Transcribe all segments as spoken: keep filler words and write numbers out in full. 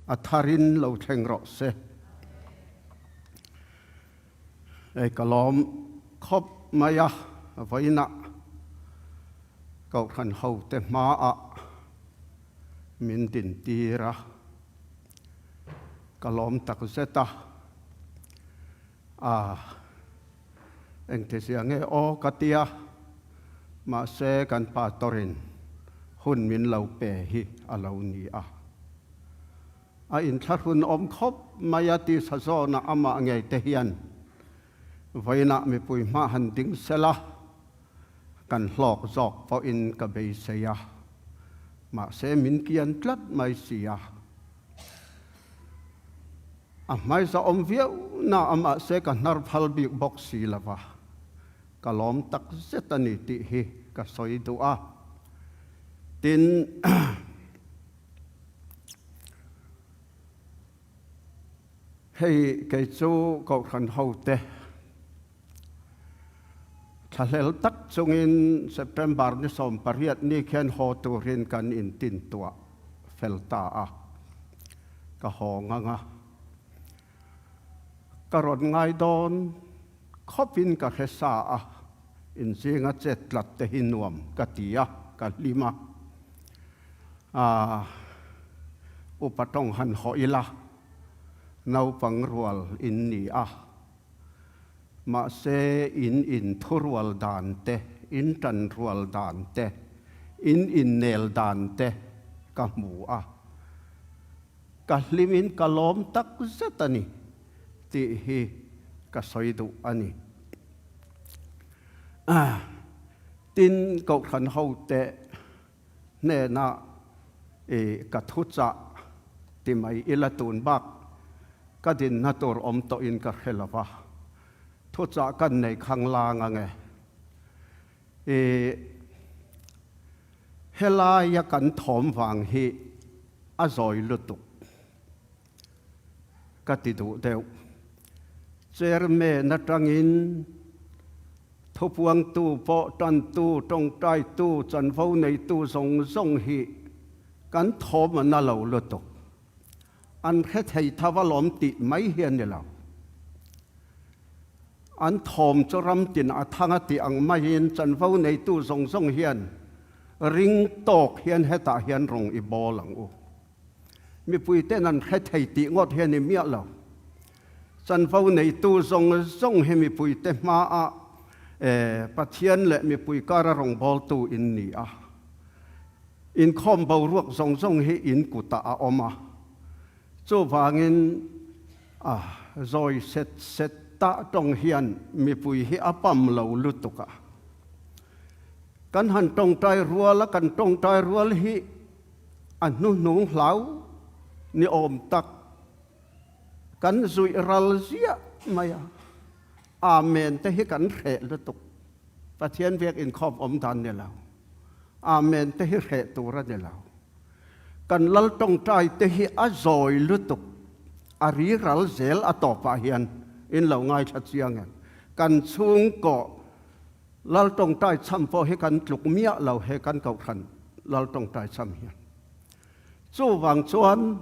a tharin lo thleng rawh se. Ei ka lawm khop mai a, vawiinah Kohhran hote hmaah min dintir a, ka lawm takzet a, a, engtizia nge aw ka ti a, mahse kan pastor in hun min lo pe hi a lo ni a. A inthlahrun om khop mai a, tisa zawnah amah ngeite hian vawiinah mipui hmaah han ding sela, kan hlawk zawk pawhin ka beisei a, mahse min kian tlat mai si a. A hmaisa om viau na a, mahse ka hnar phal bik bawk si lo va, ka lawm takzet a ni tih hi ka sawi duh a. Tin, hei kei chu Kohhran hote thlahlel tak chungin September ni sawm pariat ni khian haw turin kan intintuah fel ta a, ka haw ngang a. Ka rawn ngai dawn khawpin ka hre sa a, in zinga chet tlat te hi nuam ka ti a, ka hlim a. A, upa ṭawng han hawh ila, naupang rual in ni a. Mahse in, in thu rual dan te, in ṭan rual dan te, in, in nel dan te ka hmu a, ka hlimin ka lawm takzet a ni tih hi ka sawi duh a ni. A, tin, Kohhran hote hnenah, eh, ka thuchah ti mai ila, tun bak ka dinna tur awm tawhin ka hre lo va, thuchah kan nei khang lang ange. Eh, helaia kan thawm vang hi a zawi lutuk ka ti duh deuh. Chairman aṭangin thupuangtu, pawhtantu, ṭawngṭaitu, chanvo neitu zawng zawng hi kan thawm a na lo lutuk. An hre thei tho alawm tih mai hi a ni lo. An thawm chu ram tin a thang a tih ang maiin chanvo neitu zawng zawng hian ring tawk hian hetah hian rawng i bawl ang u. Mipuite'n an hre thei tih ngawt hian i miah lo. Chanvo neitu zawng zawng hi mipuite hmaah, eh, Pathian leh mipui kara rawngbawltu in ni a. Inkhawm boruak zawng zawng hi in kutah a awm a. Chuvangin, a, zawi set set tah ṭawng hian mipui hi a pam lo lutuk a. Kan han ṭawngṭai rual a, kan ṭawngṭai rual hi a hnuhnung hlau ni awm tak kan zuih ral ziah mai a. Amen te hi kan hreh lutuk. Pathian biak inkhawm awm dan ni lo. Amen te hi hreh tur a ni lo. Kan lal ṭawngṭai te hi a zawi lutuk. A ri ral zel a tawpah hian in lo ngaithla chiang em. Kan chhungkaw lal ṭawngṭai chham pawh hi kan tluk miah lo, he kan Kohhran lal ṭawngṭai chham hian. Chuvang chuan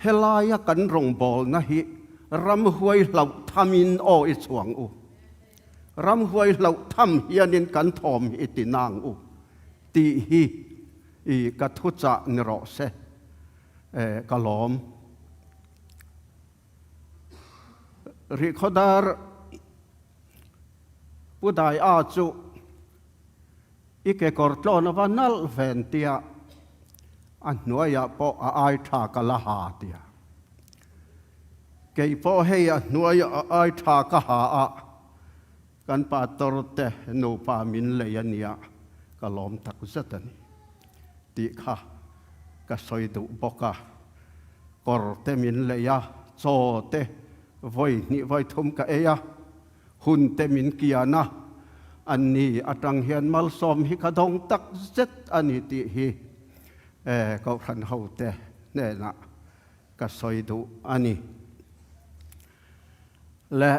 helaia kan rawngbawlna hi ramhuai hlauh thamin aw i chhuang u. Ramhuai hlauh tham hianin kan thawm hi i ti nang u tih hi i ka thuchah ni rawh se, eh, ka lawm. Rihkhawdar Pu Dai a chu i kekawr tlawn a va nalh ven tia, a hnuaiah pawh a ai ṭha ka la ha tia. Kei pawh hei a hnuaiah a ai ṭha ka ha a, kan pastor te nupa min lei a nia, ka lawm takzet a ni tih kha ka sawi duh bawk a. Kawr te min lei a, chaw te vawi hnih vawi thum ka ei a, hun te min kian a, anni aṭang hian malsawm hi ka dawng takzet a ni tih hi, eh, Kohhran hote hnenah ka sawi duh a ni. Le,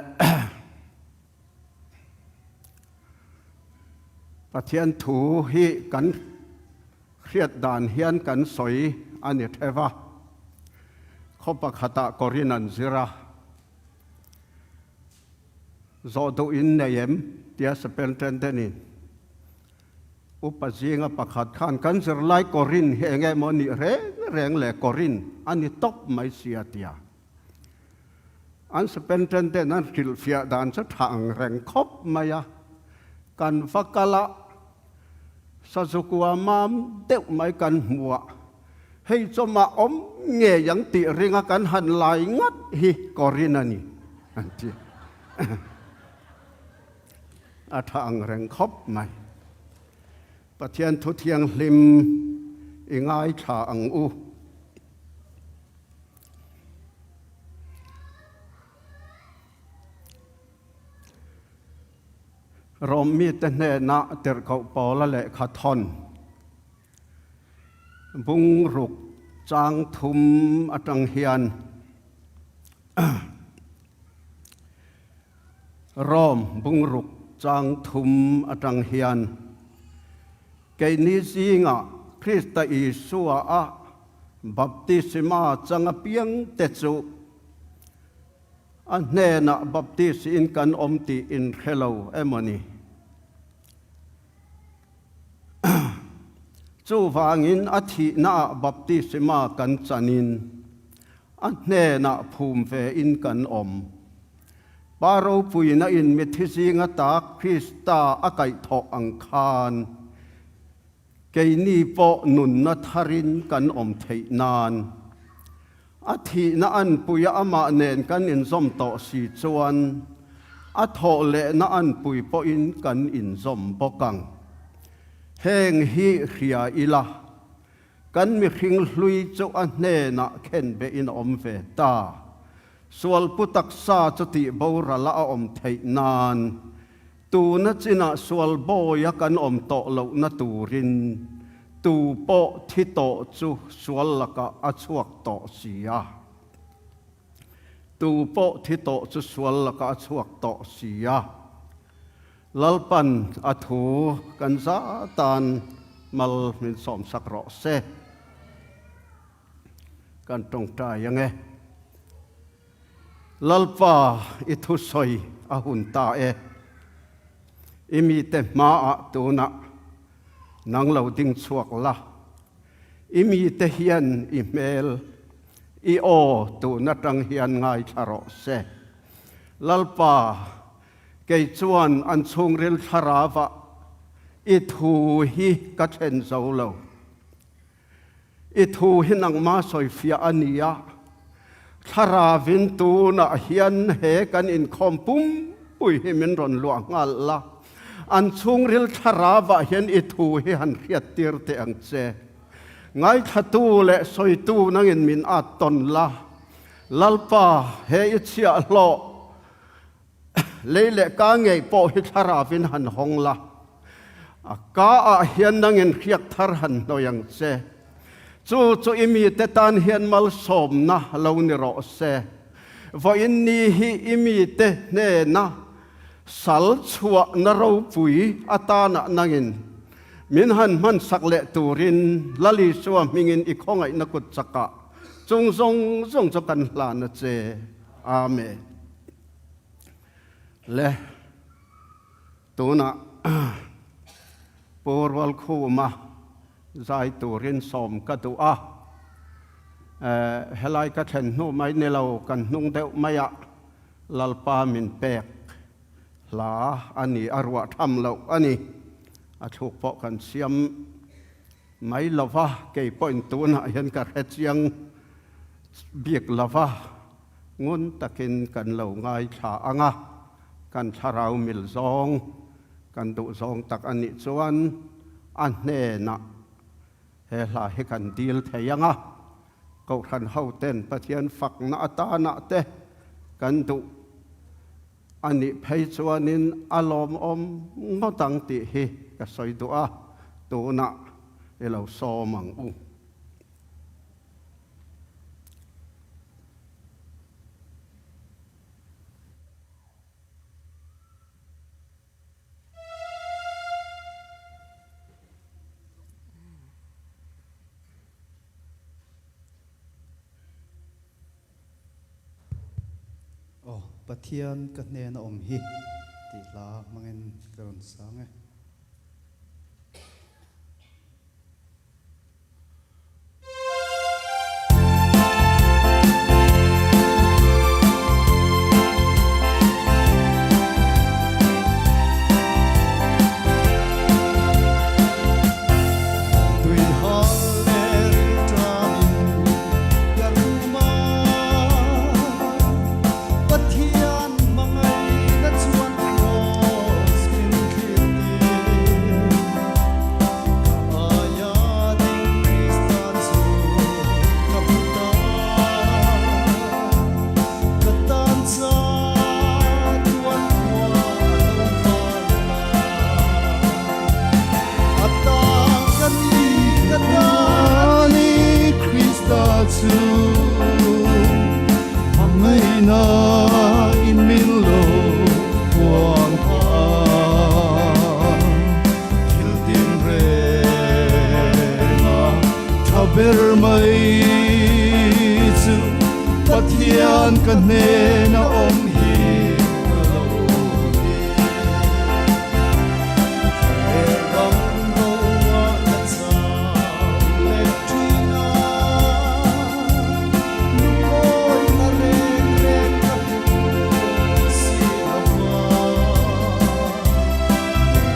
Pathian thu hi kan hriat dan hian kan sawi a ni theu a. Khuapakhatah Korin an zira, zawhduh in nei em? Tia Superintendent in, upa zinga pakhat khan, kan zir lai Korin hi eng e maw, nih rengreng le Korin a ni top mai sia, tia. An Superintendent an hrilhfiah dan cu tha ang reng khop mai a, kan va kal ah, sazukua mam deuh mai kan hmuh ah, hei coma om ngei ang tih ring a kan han lai ngat hi, Korin a ni, an ti. A tha ang reng khop mai. Pathian thu thianghlim i ngaithla ang u. Rom mite hnenah tirhkoh Paula lehkha thawn, bung ruk, cang thum atang hian, Rom bung ruk, cang thum atang hian, keini zingah Krista Isua ah baptisma cang a piangte cu a hnenah baptisi in kan om tiin hre lo emaw ni? Cuvangin a thihna ah baptisma kan canin a hnenah phum ve in kan om. Pa ropuina in mitthi zinga tak Krista a kaihthawh ang khan, keini pawh nunna tharin kan om theih nan, a thihna anpui ah amah nen kan inzom tawh si cuan, a thawhlehna anpui pawhin kan inzom bawk ang. Heng hi hria ila, kan mihring hlui cu a hnenah khenbeh in a om ve ta. Sualpu taksa cu tihboral ah a om theih nan, tuna cinah sual bawi a kan om tawh lohna turin tuu pawh thi tawh cu sual lakah a chuak tawh si a, tuu pawh thi tawh cu sual lakah a chuak tawh si a. Lalpan a thu kan zatan mal min sawmsak rawh se. Kan ṭawngṭai ang e. Lalpa, i thusawi a hun ta e. I mite hmaah tunah nang lo ding chuak la, i mite hian i hmel, i aw tuna ṭang hian ngaithla rawh se. Lalpa, kei chuan an chhungril thlarau ah i thu hi ka thlen zo lo. I thu hi nangma sawifiah a ni a, thlarau in tunah hian he kan inkhawm pumpui hi min rawn luah nghal la, an chhungril thlarau ah hian i thu hi han hriattir teh ang che. Ngaithlatu leh sawitu nangin min at tawn la, Lalpa, he i chiah hlawh lei leh ka ngeih pawh hi thlarau in han hawng la, a ka ah hian nangin hriak thar han hnawi ang che. Chu chu i mite tan hian malsawmna lo ni rawh se. Vawiin ni hi i mite hnena sal chhuahna ropui atanah nangin min han hmansak leh turin Lal Isua hmingin i khawngaihna kut chakah chung zawng zawng chu kan hlan a che. Amen. Le, tunah Pu Rualkhuma zai turin sawm ka duh a, eh, helai ka thlen hnu mai ni lo, kan hnung deuh mai ah Lalpa min pek hla a ni, a ruah tham loh a ni. A thluk pawh kan siam mai lo va, kei pawhin tunah hian ka hre chiang bik lo va, ngun takin kan lo ngaithla ang a, kan thlarau mil zawng, kan duh zawng tak a nih chuan a hnenah he hla hi kan dil thei ang a, Kohhran hoten Pathian fakna atanah te kan duh a nih phei chuanin a lawmawm ngawt ang tih hi ka sawi duh a, tunah i lo sawm ang u. Pathian ka hnena om hi, ti hla hmangin ka run sang e. Tuihal le rilṭam in ka rum a, Pathian hmangaihna chuan cross min thlir tir. Ka aia ding Krista chu ka hmu ta. Ka tan cha tuan khua lo val la. A ta ka ni, ka ta ni Krista chu hmangaihna in min lo puang pha a. Thil tinrenga ṭha ber mai chu Pathian ka hnena om hi ka lo ni. He bang roah ka chau leh ṭhin a, lungawina rengreng ka hmu si lo a.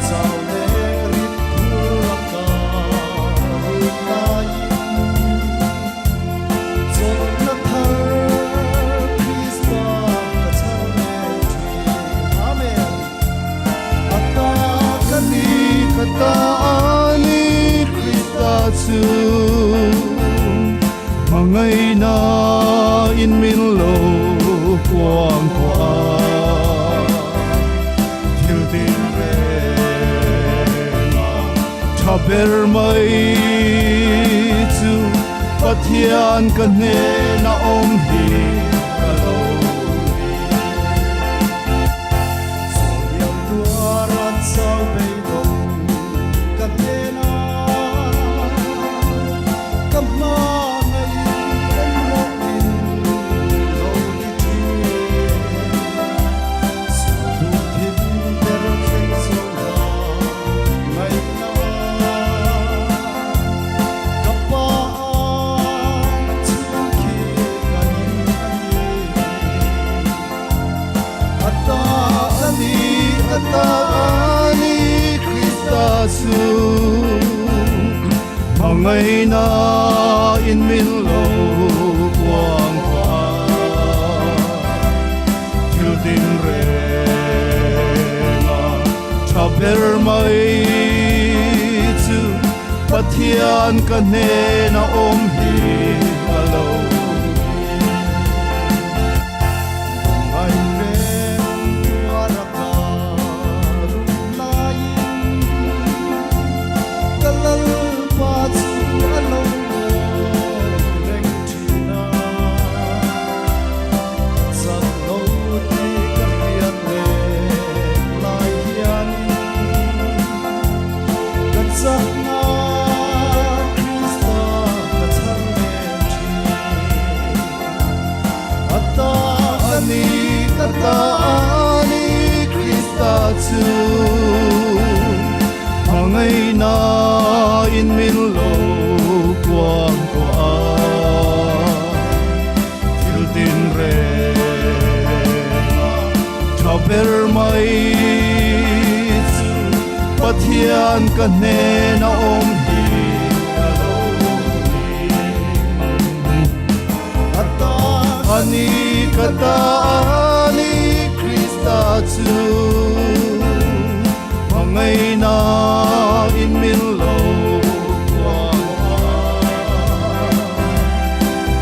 Chau leh rit phul laka rut laiin, chawlhna thar Krista ka chang leh ṭhin. Amen. A ta ka ni, ka ta a ni Krista chu hmangaihna in min lo puang khua a. Thil tinrenga ṭha ber mai chu Pathian ka hnena om hi ka lo ni. Sawlhiam tuara chau beidong ka hnena, ka hmangaih in en rawh in lo ni ṭhin. Sual duk thim ber khen zawng a ngaihna ka Pa a chhung khi ka in a ni. A ta a ni, a ta a ni Krista chu hmangaihna in min lo puang pha a. Thil tinrenga ṭha ber mai chu Pathian ka hnena om hi ka lo ni. Ai reng tuara ka run laiin, ka Lalpa chu a lo ngawi reng ṭhin a. Ka chak lo tih ka hriat leh lai hianin, ka chakna Krista ka chang leh ṭhin. A ta a ni, a ta a ni Krista chu hmangaihna in min lo puang khua a. Thil tinrenga ṭha ber mai chu Pathian ka hnena om hi ka lo ni. A ta a ni, ka ta a ni Krista chu hmangaihna in min lo puang a.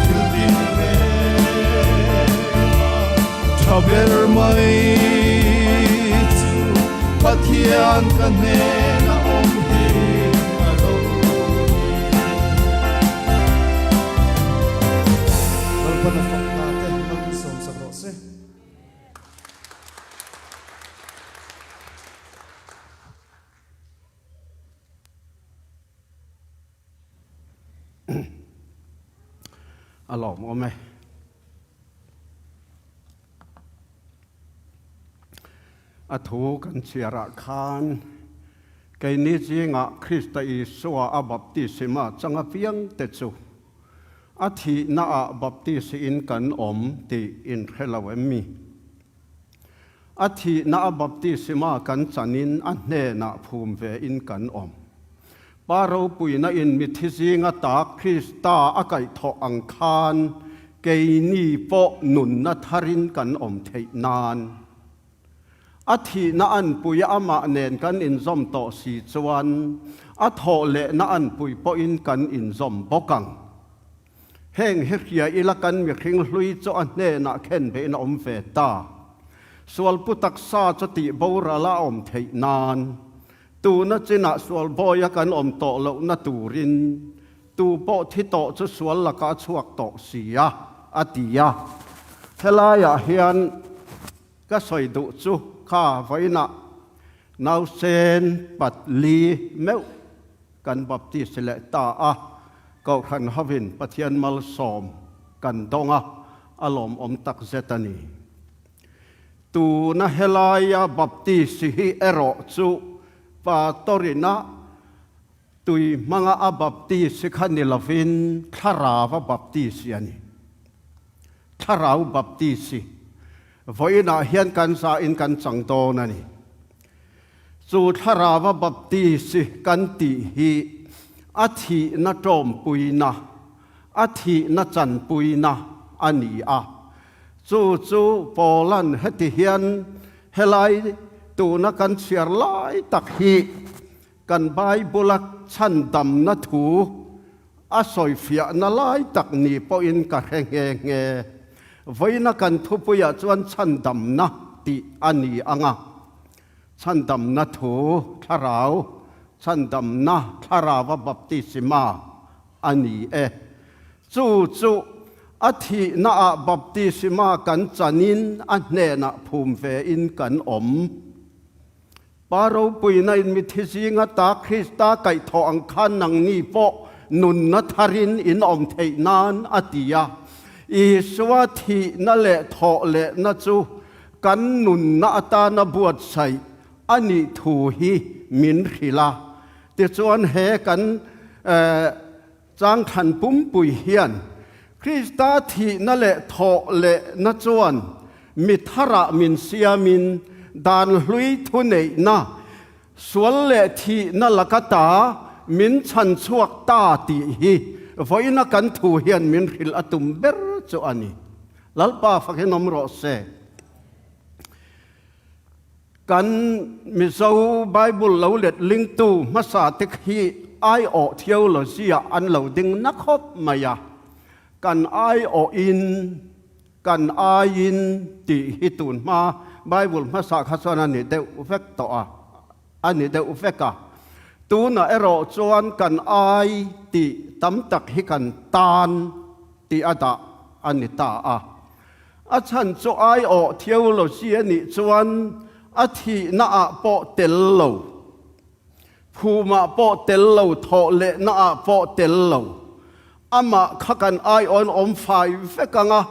Thil tinrenga ṭha ber mai chu Pathian ka hnena om hi ka lo ni. Lalpan a faknate hong sawmsak rawh se. A lawm om e. A thu kan ciarah khan, keini zingah Khrista Isua a baptisma canga piangte cu a thihna ah baptisi in kan om tiin hre lo em mi? A thihna a baptisma kan canin a hnenah phum ve in kan om. Pa ropuina in mithi zinga tak Khrista a kaihthawh ang khan keini pawh nunna tharin kan om theih nan, a thihna anpui ah amah nen kan inzom tawh si cuan, a thawhlehna anpui pawhin kan inzom bawk ang. Heng hi hria ila kan mihring hlui cu a hnenah khen behin a om ve ta. Sualpu taksa cu tihboral a om theih nan, tuna cinah sualbawi a kan om tawh lohna turin, tu pawh thi tawh cu sual lakah a chuak tawh si a, a ti a. Helai ah hian ka soi duh cu kha vainah nausen pat li meuh kan baptisi leh ta a, kohhran hovin Pathian malsawm kan dong a, a lawmawm tak zet a ni. Tuna helaia baptisi hi erawh cu pastor inah tui hmanga a baptisi kha ni lovin thlarauva baptisi a ni. Thlarau baptisi. Vawiinah hian kan za in kan cang dawn a ni. Cu thlarauva baptisi kan tih hi a thihna ṭawmpuina, a thihna chanpuina a ni a. Cucu Paulan heti hian helai tuna kan chhiar lai tak hi kan Baibula chhandamna thu a sawifiahna lai tak ni pawhin ka hre nghe nghe. Vawiina kan thupui ah chuan chhandamna tih a ni ang a, chhandamna thu, thlarau chhandamna, thlarauva baptisma a ni e. Chu chu a thihna ah baptisma kan chanin a hnenah phum ve in kan om. Pa ropuina in mithi zinga tak Khrista kaihthawh ang khan nangni pawh nunna tharin in awm theih nan a ti a. Isua thihna leh thawhlehna chu kan nunna atana buatsaih a nih thu hi min hrilh a. Tichuan he kan, eh, chang thlan pumpui hian Khrista thihna leh thawhlehna chuan mi tharah min siamin dan hlui thuneihna, sual leh thihna laka ta min chhanchhuak ta tih hi vawiina kan thu hian min hrilh a tum ber chu a ni. Lalpa fakin awm rawh se. Kan Mizo Bible lo letlingtu hmasa te hi aiawh theology ah an lo ding na khawp mai a. Kan aiawh in, kan aiin tih hi tun hma Bible hmasa kha chuan a ni deuh vek tawh a, a ni deuh vek a. Tunah erawh chuan kan ai tih tam tak hi kan tan tih a dah a ni ta a. A chhan chu aiawh theology a nih chuan a thihna ah pawh tel lo, phumah pawh tel lo, thawhlehna ah pawh tel lo. Amah kha kan aiawh in awm fai vek ang a,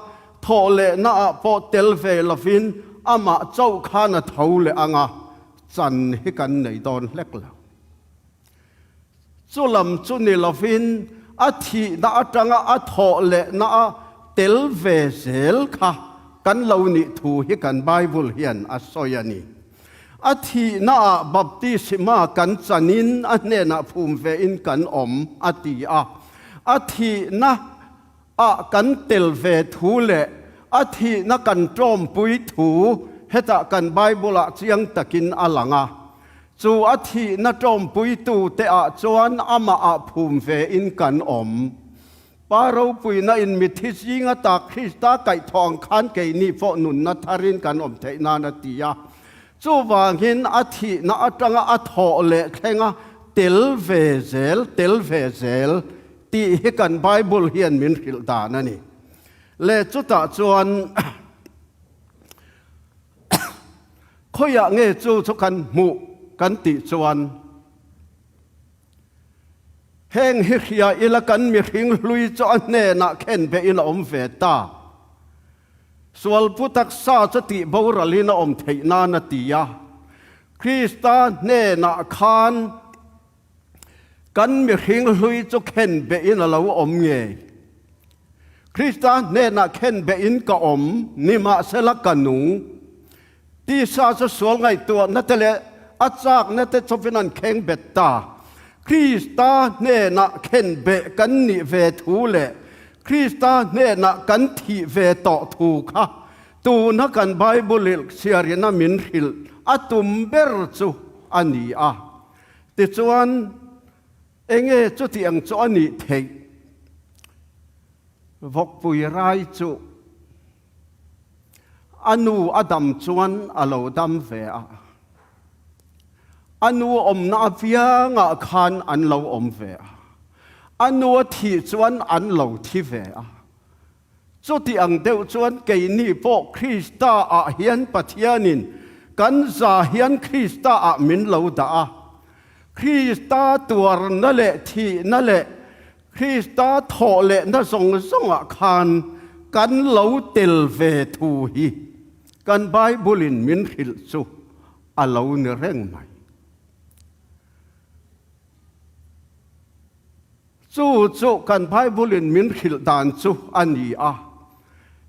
thawhlehna ah pawh tel ve lovin amah chauh khan a tho leh ang a, chan hi kan nei dawn hlek lo. Chu lam chu ni lovin a thihna atanga a thawhlehna a tel ve zel kha kan lo nih thu hi kan Bible hian a sawi a ni. A thihna ah baptisma kan chanin a hnenah phum ve in kan awm a ti a. A thihna ah kan tel ve thu leh a thihna kan ṭawmpui thu hetah kan Bible ah chiang takin a lang a. Chu a thihna ṭawmpuitute ah chuan amah ah phum ve in kan awm. Pa ropuina in mithi zinga tak Khrista kaihthawh ang khan keini pawh nunna tharin kan awm theih nan a ti a. Chuvangin a thihna atanga a thawhleh thlenga tel ve zel, tel ve zel tih hi kan Bible hian min hrilh dan a ni. Le chutah chuan khawiah nge chu chu kan hmuh kan tih chuan, heng hi hria ila kan mihring hlui chu a hnenah khen behin a awm ve ta. Sualpu taksa chu tihboral in a awm theih nan a ti a. Krista hnenah khan kan mihring hlui cu khenbeh in a lo om ngei. Krista hnenah khenbeh in ka om, nimahsela ka nung. Tisa cu sual ngaihtuahnate le a caknate copin an khengbet ta. Krista hnenah khenbeh kan nih ve thu le Krista hnenah kan thih ve tawh thu kha tuna kan Bible siarin a min hrilh a tum ber cu a ni a. Tichuan, enge cutiang cu a nih theih? Vokpui rai cu a nu a dam chuan a lo dam ve a, a nu omna a viangah khan an lo om ve a, a nu a thih chuan an lo thi ve a. Cutiang deuh chuan keini pawh Krista ah hian Pathianin kan za hian Krista ah min lo dah a, Krista tuarna leh thihna leh Krista thawhlehna zawngzawngah khan kan lo tel ve thu hi kan Bible-in min hrilh chu a lo ni reng mai. Chu chu kan Bible-in min hrilh dan chu a ni a.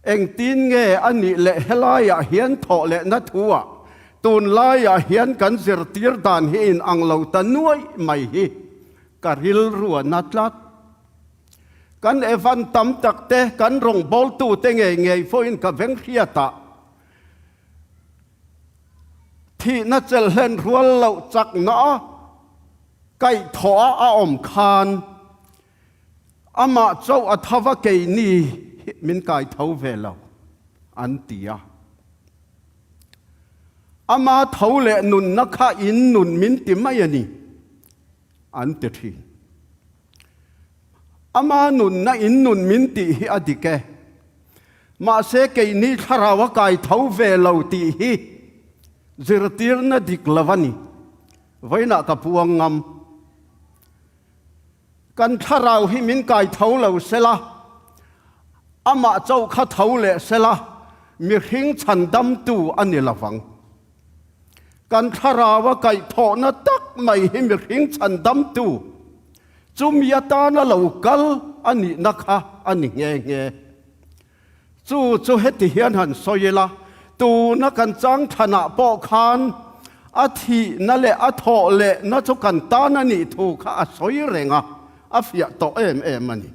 Engtin nge a nih leh helaiah hian thawhlehna thu-ah tunlaiah hian kan zirtir dan hi inang lo ta nuaih mai hi ka rilruah a tlat. Kan evan tam takte, kan rawngbawltute ngei ngei pawhin ka veng hriatah thihna chelhlen rual loh chakna a kaihthawh a a awm khan amah chauh a tho a, keini min kai tho ve lo an ti a. Ama tho leh nunna kha in nun min ti mai a ni an ti ṭhin. Ama nunna in nun min tih hi a dik e. Mahse, keini thlarau a kai tho ve lo tih hi zirtirna dik lo a ni. Vawiinah ka puang ngam. Kan thlarau hi min kai tho lo sela, amah chauh kha tho leh sela, mihring chhandamtu a ni lovang. Kan thlarau a kaihthawhna tak mai hi mihring chhandamtu, chumi atana lo kal a nihna kha a ni nghe nghe. Chu chu heti hian han sawi ila, tuna kan chang thlanah pawh khan a thihna leh a thawhlehna chu kan tan a nih thu kha a sawi reng a, a fiah tawh em em a ni.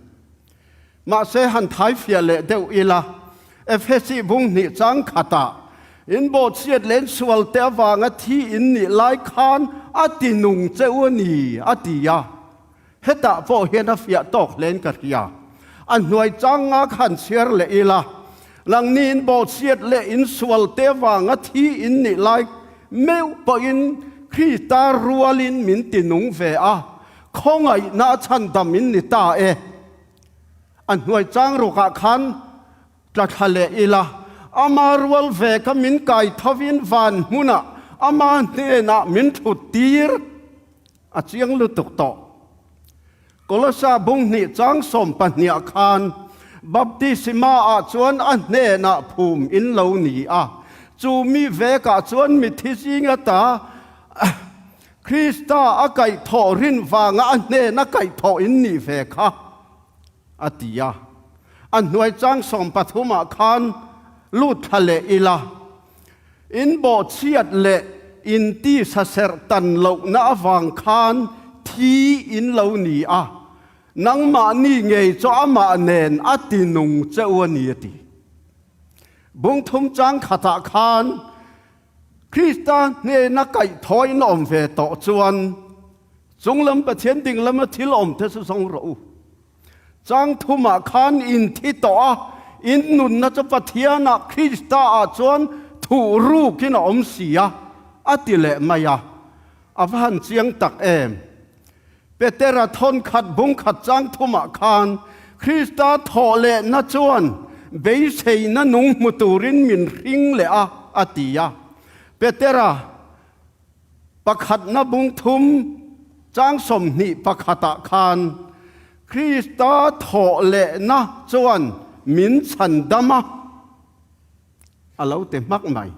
Mahse, han thaifiah leh deuh ila, Efesi bung hnih chang khatah, in bawhchiat leh in sualte avanga thi in nih lai khan a ti nung che u a ni, a ti a. Hetah pawh hian a fiah tawk hle in ka hria. A hnuai chang nga khan chhiar leh ila, nangni in bawhchiat leh in sualte avanga thi in nih lai meuh pawhin Krista rualin min ti nung ve a, khawngaihna a chhandam in ni ta e. A hnuai chang rukah khan tla thla leh ila, ama rual ve ka min kai thovin van hmunah ama hnenah min thuttir a chiang lutuk tawh. Kolosa bung hnih chang sawm pahnihah khan baptisma ah chuan a hnenah phum in lo ni a, chu mi vekah chuan mitthi zing ata Krista a kaihthawh rin vanga a hnena kaihthawh in nih ve kha, a ti a. A hnuai chang sawm pathumah khan lut thla leh ila, in bawhchiat leh in tisa serh tan lohna avang khan thi in lo ni a, nangmahni ngei chu amah nen a ti nung che u a ni, a ti. Bung thum chang khatah khan Krista hnena kaihthaw in awm ve tawh chuan chunglam Pathian dinglama thil awmte chu zawng rawh u. Chang thumah khan in thi tawh a, in nunna chu Pathianah Krista ah chuan thuh rukin a awm si a, a ti leh mai a, a va han chiang tak em. Petera thawn khat bung khat chang thumah khan Krista thawhlehna chuan beiseina nung hmu turin min hring leh a, a ti a. Petera pakhatna bung thum chang sawmhnih pakhatah khan Krista thawhlehna chuan min chhandam a, a lo ti hmak mai.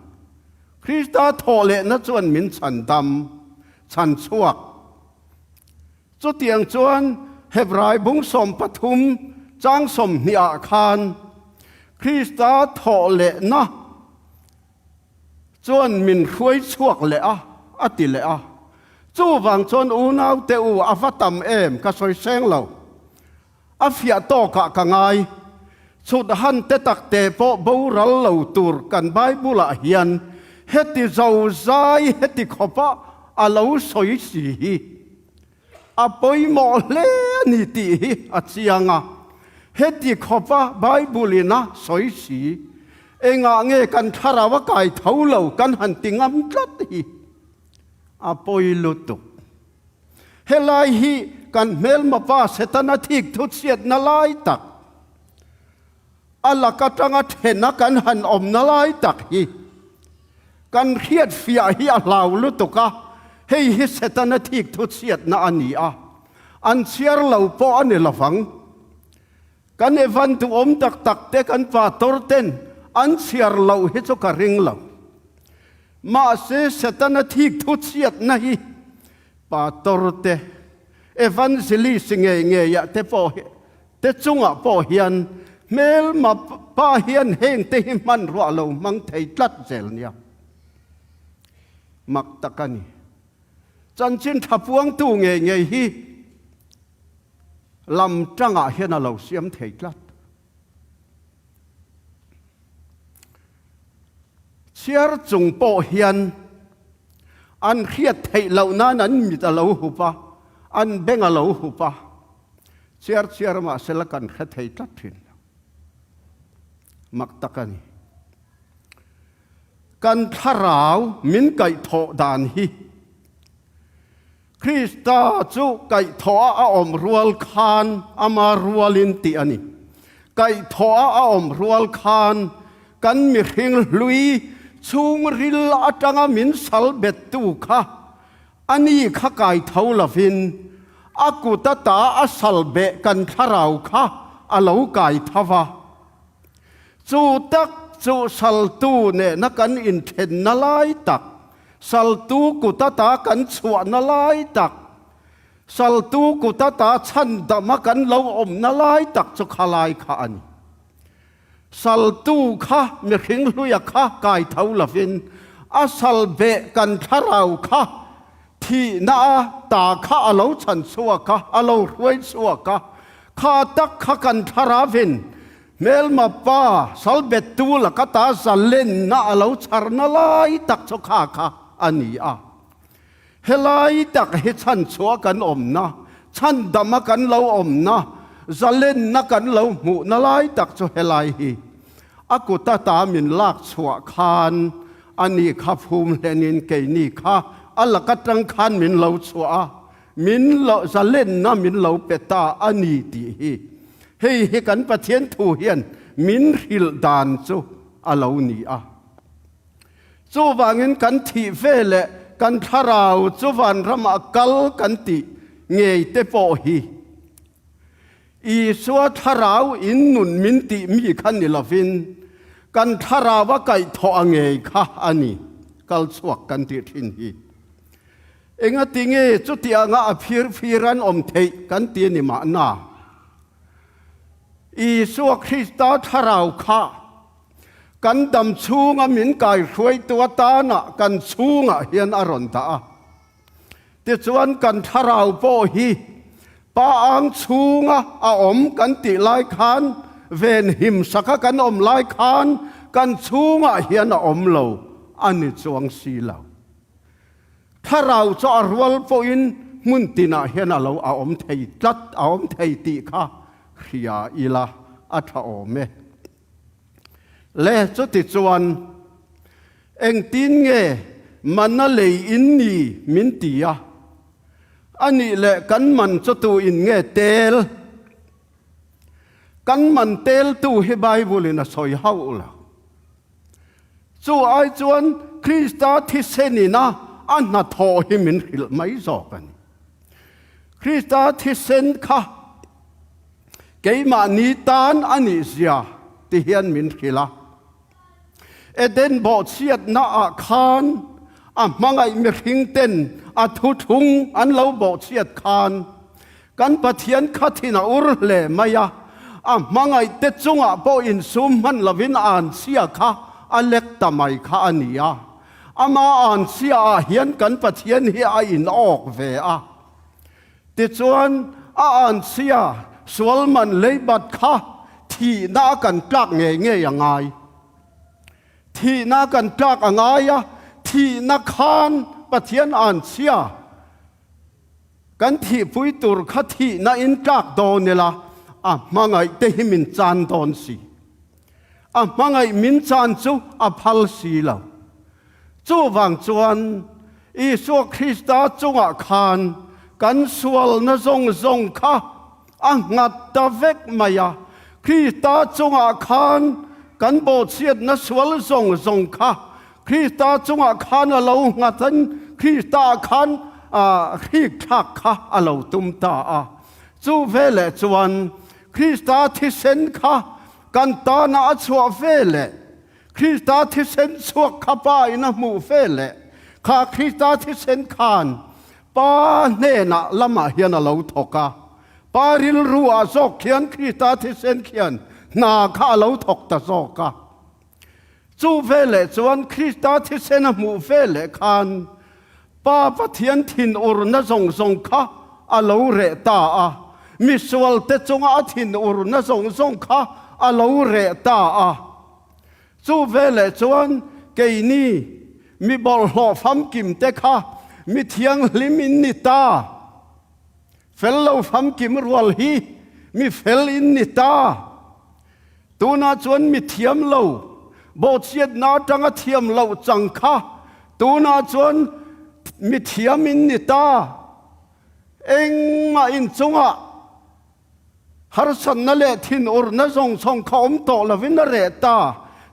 Krista thawhlehna chuan min chandam, chanchuak. Chutiang chuan Hebrai bung sawm pathum chang sawm hnih ah khan Krista thawhlehna chuan min hruai chhuak leh a, a ti leh a. Chuvang chuan unaute u, a va tam em, ka sawi seng lo. A fiah tawkah ka ngai. Chut han te takte pawh boral lo tur kan Bible-ah hian heti zozai, heti khawpa a lo sawi si hi a pawimawh hle a ni tih hi a chiang a. Heti khawpa Bible-in a sawi si. Engah nge kan thlarau a kai tho lo kan han ti ngam tlat hi. A pawi lutuk. Helai hi kan hmelmapa Setana thik thuchhiatna lai tak, a lak atanga thena kan han awmna lai tak hi. Kan hriatfiah hi a hlau lutuk a, hei hi Setana thik thuchhiatna a ni a, an chhiar lo pawh a ni lovang. Kan evan duhawm taktakte kan pastor ten an chhiar loh hi chu ka ring lo. Mahse, Setana thik thuchhiatna hi pastor te, evangelist ngei ngeiah te pawh hi, te chungah pawh hian hmelmapa hian hengte hi hman ruah lo hmang thei tlat zel nia. Mak tak a ni. Chanchin thapuangtu ngei ngei hi lam tangah hian a lo siam thei tlat. Chhiar chung pawh hian an hriat theih loh nan an mit a lo hup a, an beng a lo hup a. Chhiar chhiar mah sela kan hre thei tlat ṭhin. Mak tak a ni. Kan thlarau min kaihthawh dan hi Krista chu kaihthawh a, a awm rual khan ama rualin tih a ni. Kaihthawh a, a awm rual khan kan mihring hlui chhungril atanga min salbettu kha ani kha kai tho lovin, a kut ata a salbeh kan thlarau kha a lo kai tho va. Chu tak chu saltu nehna kan inṭhenna lai tak, saltu kut ata kan chhuahna lai tak, saltu kut ata chhandama kan lo awmna lai tak chu kha lai kha a ni. Saltu kha, mihring hluia kha kai tho lovin, a salbeh kan thlarau kha thihna a ta kha a lo chhan chhuak a, a lo hruai chhuak a, kha tak kha kan thlarauvin hmelmapa salbettu lak ata zalenna a lo chharna lai tak chu kha kha a ni a. Helai tak hi chhanchhuah kan awmna, chhandama kan lo awmna, zalenna kan lo hmuhna lai tak chu helai hi. A kut ata min lak chhuah khan ani kha phum hlenin keini kha a lak atang khan min lo chhuah a, min lo, zalenna min lo pe ta a ni tih hi. Hei hi kan Pathian thu hian min hrilh dan chu a lo ni a. Chuvangin kan thih veleh kan thlarau chu vanramah kal kan tih ngeite pawh hi Isua thlarau in nun min tih mi kha ni lovin, kan thlarau a kaihthawh a ngei kha a ni, kalchhuak kan tih ṭhin hi. Engatinge chutianga a phirphir an awm theih kan ti ni mahna? Isua Krista thlarau kha kan dam chhunga min kaihruaitu atana kan chhungah hian a rawn dah a. Tichuan kan thlarau pawh hi Pa ang chhunga a awm kan tih lai khan, venhim saka kan awm lai khan kan chhungah hian a awm lo a ni chuang si lo. Thlarau chu a rual pawhin hmun tinah hian a lo, a awm thei tlat, a awm thei tih kha hria ila a ṭha awm e. Le, chutichuan engtin nge manna lei in ni min ti a? A nih leh kan man chu tu in nge tel? Kan man teltu hi Bible-in a sawi hauh lo. Chu ai chuan Krista thisenin a, a hnathawh hi min hrilh mai zawk a ni. Krista thisen kha keimahni tan a nih zia ti hian min hrilh a. Eden bawhsiatna ah khan a hmangaih mihringten a thuthung an lo bawhsiat khan kan Pathian kha thin a ur hle mai a, a hmangaihte cungah pawh insum hman loin ansia kha a lek ta mai kha a ni a, ama ansia ah hian kan Pathian hi a in awk ve a. Tichuan a ansia sual man leibat kha thihna a kan tlak ngei ngei a ngai. Thihna kan tlak a ngai a, thihna khan Pathian ansia kan thihpui tur kha thihna in tlak dawn ila, a hmangaihte hi min chan dawn si. A hmangaih min chan chu a phal si lo. Chuvang chuan Isua Krista chungah khan kan sualna zawng zawng kha a nghat ta vek mai a. Krista chungah khan kan bawhsiatna sual zawng zawng kha Krista chungah khan a lo nghat in Krista ah khan, a, hrikthlak kha a lo tum ta a. Chu veleh chuan Krista thisen kha kan tana a chhuah veleh Krista thisen chhuak kha pa in a hmuh veleh kha Krista thisen khan pa hnenah lamah hian a lo thawk a, pa rilruah zawk khian Krista thisen khian hna kha a lo thawk ta zawk a. Chu veleh chuan Krista thisen a hmuh veleh khan pa Pathian thinurna zawng zawng kha a lo reh ta a, misualte chunga a thinurna zawng zawng kha a lo reh ta a. Chu veleh chuan keini mi bawlhhlawh famkimte kha mi thianghlim in ni ta. Fel lo famkim rual hi mi fel in ni ta. Tuna chuan mi thiam lo, bawhsiatna atanga thiam loh chang kha tuna chuan mi thiam in ni ta. Engmah in chungah harsatna leh thinurna zawng zawng kha awm tawh lovin a reh ta.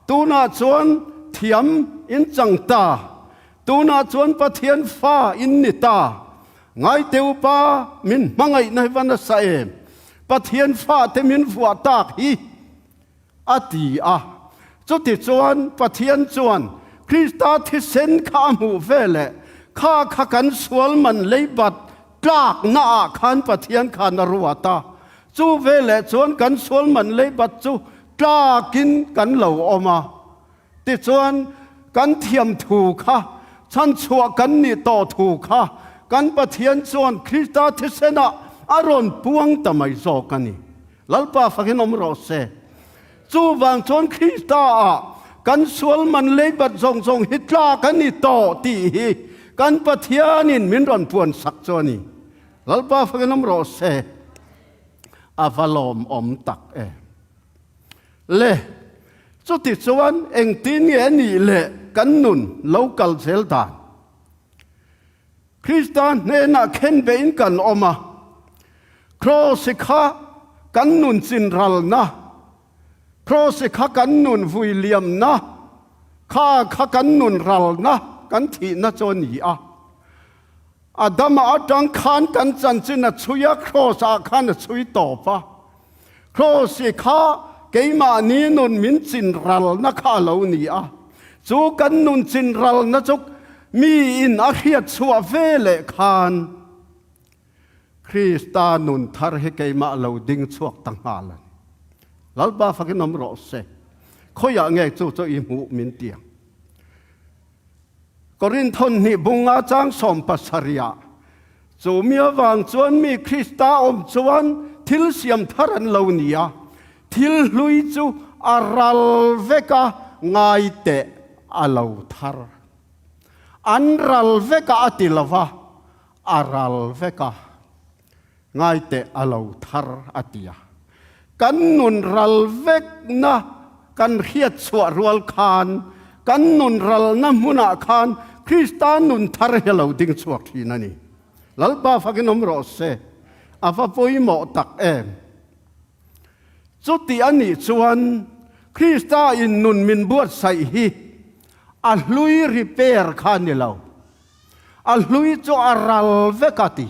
Tuna chuan thiam in chang ta. Tuna chuan Pathian fa in ni ta. Ngaite u pa, min hmangaihna hi va nasa em. Pathian fate min vuah tak hi, a ti a. Chutichuan Pathian chuan Krista thisen kha a hmuh veleh kha kha kan sual man leibat tlakna ah khan Pathian khan a ruat a. Chu veleh chuan kan sual man leibat chu tlakin kan lo awm a. Tichuan kan thiam thu kha, chhanchhuah kan nih tawh thu kha, kan Pathian chuan Krista thisenah a rawn puang ta mai zawk a ni. Lalpa fakin awm rawh se. Chuvang chuan Krista ah kan sual man leibat zawng zawng hi tlak a ni tawh tih hi kan Pathianin min rawn puansak chu a ni. Lalpa fakin awm rawh se. A va lawmawm tak e. Le, chutichuan engtin nge a nih leh kan nun lo kal zel dan? Krista hnenah khenbehin kan awm a, Kraws hi kha kan nun chinralna, Kraws hi kha kan nun vuiliamna, kha kha kan nun ralna, kan thihna chu a ni a. Adama atang khan kan chanchin a chhui a, Kraws ah khan a chhui tawp a. Kraws hi kha keimahni nun min chinralna kha a lo ni a. Chu kan nun chinralna chu mi in a hriat chhuah veleh khan Krista nun thar hi keimah lo ding chhuak ta nghal a ni. Lalpa fakin awm rawh se. Khawiah nge chu chu i hmuh min tiang? Korinthon hnih bung nga chang sawm pasarih ah, chu mi avang chuan mi Krista awm chuan thil siam thar an lo ni a, thil hlui chu a ral vek a, ngaiteh a lo thar. An ral vek a, a ti lo va, a ral vek a. Ngaiteh a lo thar a ti a. Kan nun ral vekna kan hriat chhuah rual khan, kan nun ralna hmunah khan Krista nun thar hi a lo ding chhuak ṭhin a ni. Lalpa fakin awm rawh se, a va pawimawh tak em. Chuti a nih chuan Krista in nun min buatsaih hi a hlui repair kha a ni lo. A hlui chu a ral vek a ti.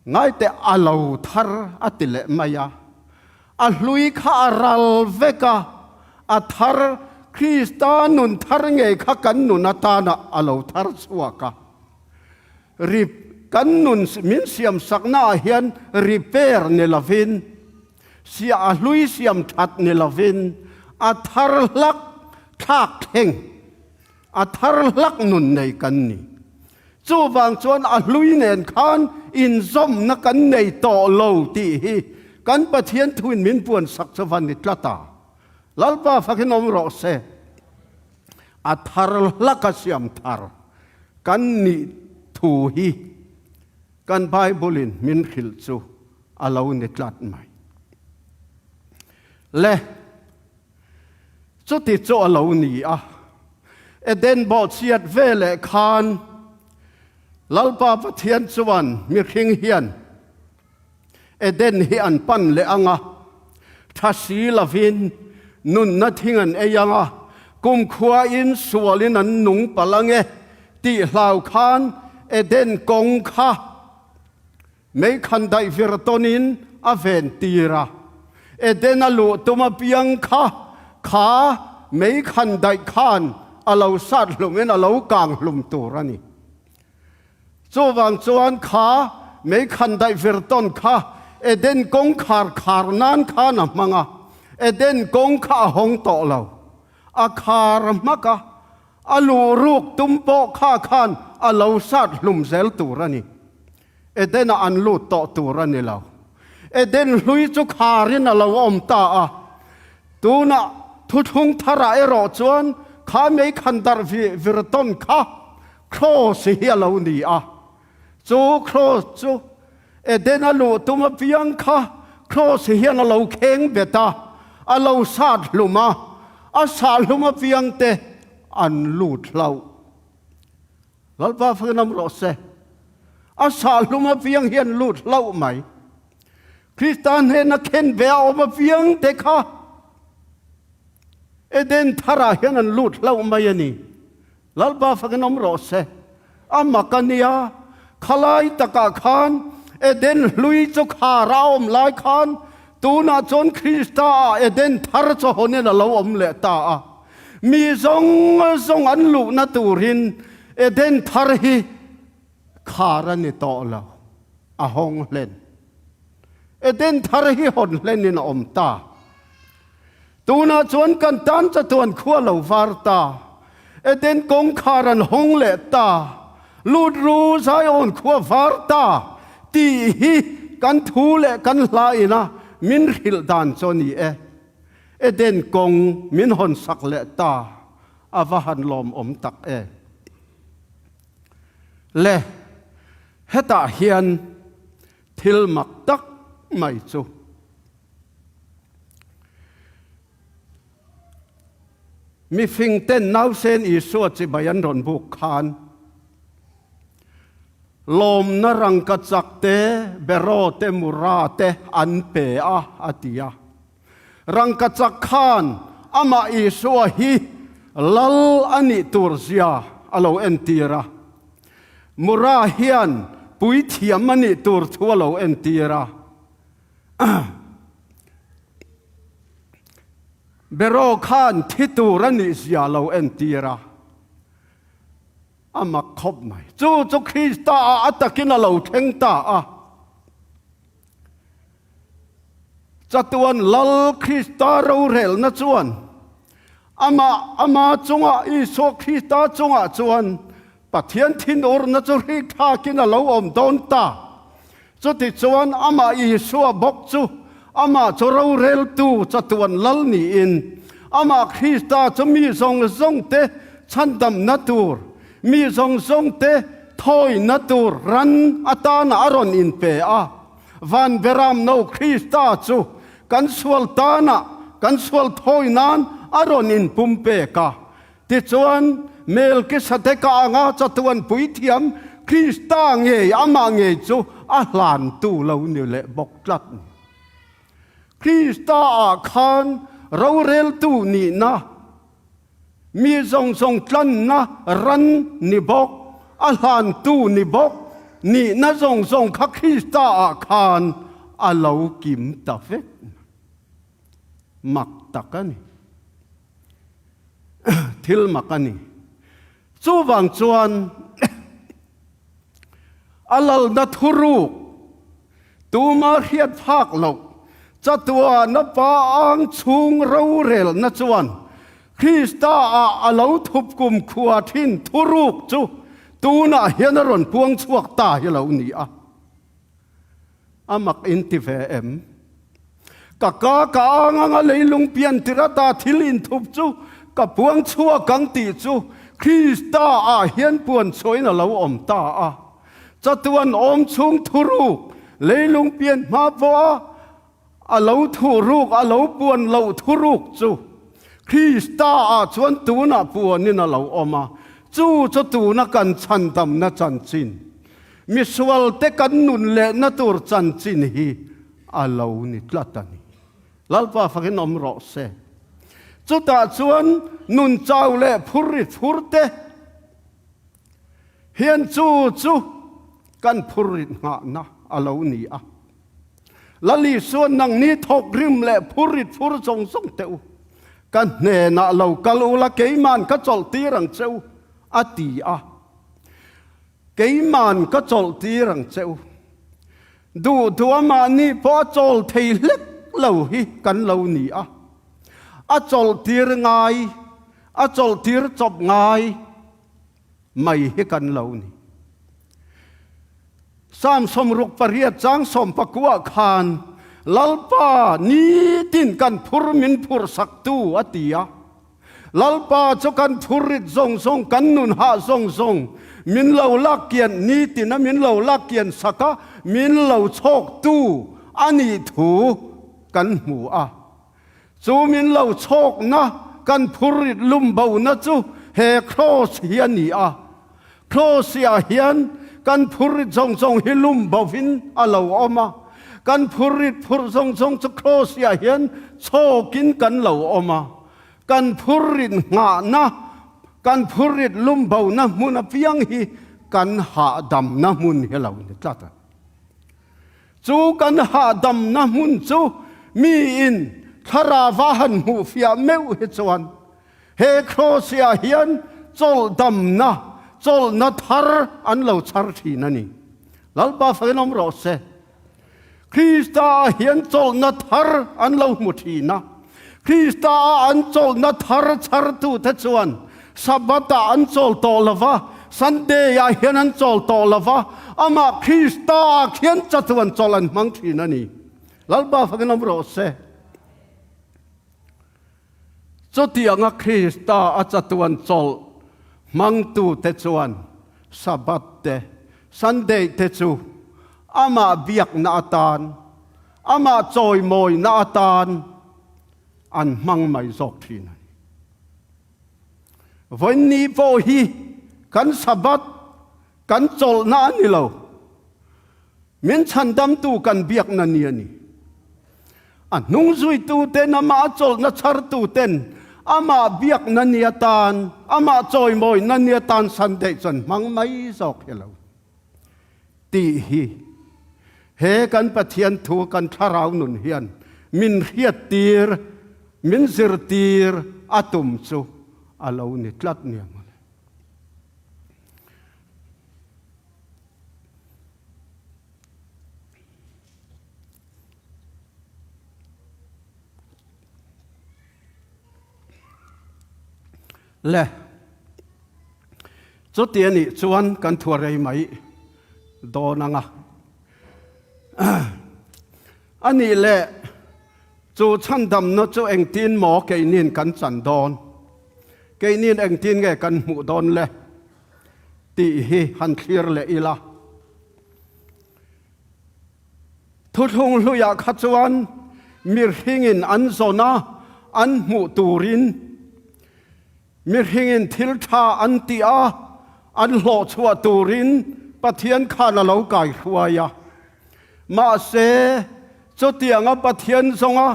Ngaiteh a lo thar a ti leh mai a. A hlui kha a ral vek a, a thar Khrista nun thar ngei kha kan nun a tanah a lo thar suak a, ri-, kan nun min siamsakna ah hian repair ni lovin, sia a hlui siam that ni lovin, a thar hlak thlak thleng, a thar hlak nun nei kan ni. Chuvang chuan a hlui nen khan inzawmna kan nei tawh lo tih hi kan Pathian thu in min puansak chu va ni tlat a. Lalpa fakin awm rawh se. A thar hlaka siam thar kan nih thu hi kan Bible in min hrilh chu a lo ni tlat mai. Le, chuti chu a lo ni a. Eden bawhchiat veleh khan Lalpa Pathian chuan mihring hian Eden hi an pan leh ang a, ṭha si lovin nunna thing an ei ang a, kumkhuain sualin an nung palh ang e tih hlau khan Eden kawng kha meikhandaih vir tawnin a ventir a. Eden a luh tum apiang kha, kha meikhandaih khan a lo sat hlumin a lo kang hlum tur a ni. Chuvang chuan kha meikhandaih vir tawn kha Eden kawng khar khar nan khan a hmang a, Eden kawng kha a hawng tawh lo. A khar hmak a, a luh ruk tum pawh kha khan a lo sat hlum zel tur a ni. Eden-ah an lut tawh tur a ni lo. Eden hlui chu kharin a lo awm ta a. Tunah thuthlung tharah erawh chuan kha meikhandaih vi-, vir tawn kha cross hi a lo ni a. Chu cross chu Eden a luh tum apiang kha cross hian a lo kheng bet a, a lo sat hlum a, a sat hlum apiang te an lut hlauh. Lalpa fakin awm rawh se. A sat hlum apiang hian lut hlauh mai. Krista hnena khenbeh a awm apiang te kha Eden tharah hian an lut hlauh mai a ni. Lalpa fakin awm rawh se. A mak a nia. Khalai takah khan Eden hlui chu khar a awm lai khan tunah chuan Krista-ah Eden thar chu hawnin a lo awm leh ta a. Mi zawng zawng an luhna turin Eden thar hi khar a ni tawh lo, a hawng hlen. Eden thar hi hawn hlenin a awm ta. Tunah chuan kan tan chatuan khua lo var ta. Eden kawngkhar an hawng leh ta. Lut ru Zion khua var ta. Tih hi kan thu leh kan hla ina min hrilh dan chu a ni e. Eden kawng min hawn sak leh ta. A va han lawmawm tak e. Le, hetah hian thil mak tak mai chu, mifingten nausen Isua chibai an rawn buk khan, lawmna rangkachak te, bero te, mura te an pe a, a ti a. Rangkachak khan amah Isua hi lal a nih tur zia a lo entir a. Mura hian puithiam a nih tur thu a lo entir a. Bero khan thi tur a nih zia a lo entir a. A mak khawp mai. Chu chu Krista-ah a takin a lo thleng ta a. Chatuan lal Krista rorelna chuan amah, ama chungah, Isua Krista chungah chuan Pathian thinurna chu hrik thlakin a lo awm dawn ta. Chutichuan amah Isua bawk chu amah chu roreltu chatuan lal niin amah Krista chu mi zawng zawngte chhandamna tur, mi zawng zawngte thawina tur ran atana a rawn inpe a. Van beram no Krista chu kan sual tana, kan sual thawi nan a rawn inpumpek a. Tichuan Melkisedeka anga chatuan puithiam Krista ngei, amah ngei chu a hlantu lo ni leh bawk tlat. Krista-ah khan roreltu nihna, mi zawng zawng tlanna ran ni bawk, a hlantu ni bawk, nihna zawng zawng kha Krista-ah khan a lo kim ta vek. Mak tak a ni. thilmak a ni. Cuvang chuan a lalna thuruk tuma hriat phak loh chatuana pa ang chhung rorelna chuan Krista ah a lo thup kumkhua thin thuruk chu tunah hian a rawn puang chhuak ta hi lo ni a. A mak in ti ve em? Ka ka ka ang anga leilung pian tirh ata thil inthup chu ka puang chhuak ang tih chu Krista ah hian puan chhuahin a lo awm ta a. Chatuan awm chhung thuruk leilung pian hma pawha a lo thuruk, a lo puan loh thuruk chu Krista ah chuan tunah puanin a lo awm a. Chu chu tuna kan chhandamna chanchin, misualte kan nun lehna tur chanchin hi a lo ni tlat a ni. Lalpa fangin awm rawh se. Chutah chuan nunchau leh phurrit phurte hian chu chu kan phurrit nghahna a lo ni a. Lal Isuan, nangni thawk rim leh phurrit phur zawng zawng teh u, ka hnenah lo kal ula, keiman ka chawlhtir ang che u, a ti a. Keiman ka chawlhtir ang che u. Duhduh amahni pawh a chawl thei hlek lo hi kan lo ni a. A chawlhtir ngai, a chawlhtir chawp ngai mai hi kan lo ni. Sam sawmruk pariat chang sawmpakua khan, Lalpa, nitin kan phur min phurhsaktu, a ti a. Lalpa chu kan phurrit zawng zawng, kan nun hah zawng zawng min lo lakkian, nitina min lo lakkian saka min lo chhawktu a nih thu kan hmu a. Chu min lo chhawkna, kan phurrit lumbona chu he cross hi a ni a. Cross ah hian kan phurrit zawng zawng hi lumbovin a lo awm a. Kan phurrit phurh zawng zawng chu cross ah hian chhawkin kan lo awm a. Kan phurrit nghahna, kan phurrit lumbona hmun apiang hi kan hahdamna hmun hi lo ni tlat a. Chu kan hahdamna hmun chu miin thlarauva han hmuhfiah meuh hi chuan, he cross ah hian chawlhdamna, chawlhna thar an lo chhar ṭhin a ni. Lalpa fangin awm rawh se. Krista ah hian chawlhna thar an lo hmu ṭhin a. Krista ah an chawlhna thar chhartute chuan Sabbath ah an chawl tawh lo va, Sunday ah hian an chawl tawh lo va, amah Krista ah khian chatuan chawlh an hmang ṭhin a ni. Lalpa fangin awm rawh se. Chutianga Krista a chatuan chawlh hmangtute chuan Sabbath te, Sunday te chu amah biakna atan, amah chawimawina atan an hmang mai zawk ṭhin a ni. Vawiin ni pawh hi kan Sabbath, kan chawlhna a ni lo. Min chhandamtu kan biakna ni a ni. A hnungzuituten, amah a chawlhna chhartuten amah biakna ni atan, amah chawimawina ni atan Sunday chuan hmang mai zawk hi lo tih hi he kan Pathian thu, kan thlarau nun hian min hriattir, min zirtir a tum chu a lo ni tlat niam a le. Le, chuti a nih chuan kan thuarei mai dawn ang a. A nih leh, chu chhandamna chu engtin maw keinin kan chan dawn? Keinin engtin nge kan hmuh dawn le? Tih hi han thlir leh ila. Thuthlung hluiah kha chuan mihringin an zawn a, an hmuh turin, mihringin thil ṭha an ti a, an hlawh chhuah turin Pathian khan a lo kaihruai a. Mahse, chutianga Pathian zawnga